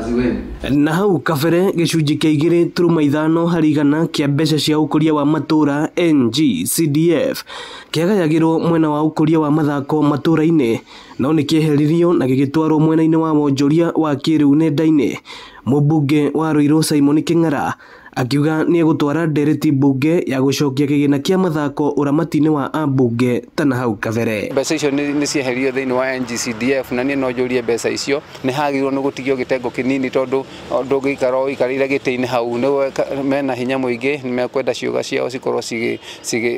Wazazi wenu. Na hau kabere gĩcunjĩ kĩa 2.5 harĩ igana kĩa mbeca cia ũkũria wa matũra NGCDF kĩagayagĩrwo mwena wa ũkũria wa mathako matũra-inĩ, no nĩ kĩeheririo na gĩgĩtwarwo mwena-inĩ wa wonjoria wa kĩrĩu nenda-inĩ. Mũmbunge wa Ruiru Simon Kĩng'ara akiuga nĩ egũtwara ndereti mbunge ya gũcokia kĩgĩna kĩa mathako ũramati-inĩ wa ambunge ta na hau kabere. Mbeca icio nĩ cieheririo thĩinĩ wa NGCDF, na niĩ no njũrie mbeca icio nĩ hagĩrĩirwo nĩ gũtigio gĩtengo kĩnini, tondũ ndũngĩikara ũikarĩire gĩtĩ-inĩ hau, nĩ mena hinya mũingĩ, nĩ mekwenda ciũga ciao cikorwo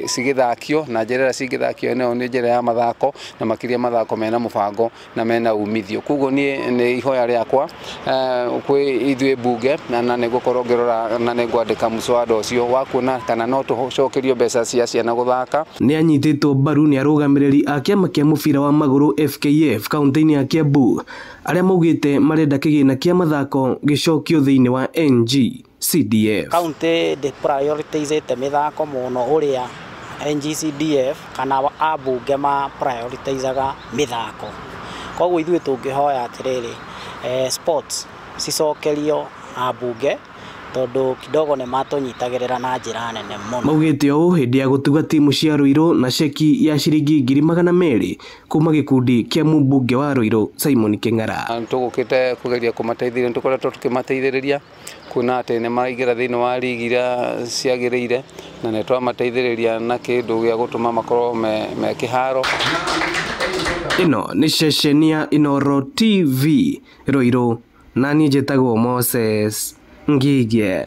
cigĩthakio na njĩra ĩrĩa cingĩthakio nayo nĩ njĩra ya mathako, na makĩria mathako mena mũbango na mena umithio. Koguo niĩ nĩ ihoya rĩakwa kwĩ ithuĩ mbunge, na nĩ ngũkorwo ngĩrora na nĩ ngwandĩka mũswada ũcio wa kuona kana no tũcokerio mbeca cia ciana gũthaka. Nĩ anyitĩtwo mbaru nĩ arũgamĩrĩri a kĩama kĩa mũbira wa magũrũ FKF kaunti-inĩ ya Kiambu, arĩa maugĩte marenda kĩgĩna kĩa mathako gĩcokio thĩinĩ wa NGCDF. Kaunti ndĩ prioritizĩte mĩthako mũno ũrĩa NGCDF kana ambunge ma prioritizaga mĩthako. Koguo ithuĩ tũngĩhoya atĩrĩrĩ, sports cicokerio ambunge, tondũ kidogo nĩ matũnyitagĩrĩra na njĩra nene mũno. Maugĩte ũũ hĩndĩ ya gũtuga timu cia Ruiru na ceki ya ciringi 200,000 kuma gĩkundi kĩa mũmbunge wa Ruiru Simon Kĩng'ara. Tũgũkĩte kũgeria kũmateithĩrĩria, tũkoretwo tũkĩmateithĩrĩria kuona atĩ nĩ maraingĩra thĩinĩ wa rigi iria ciagĩrĩire, na nĩ twamateithĩrĩria na kĩndũ gĩa gũtũma makorwo me kĩharo. Ĩno nĩ ceceni ya Inooro TV Ruiru, na niĩ njĩtagwo Moses Ngige.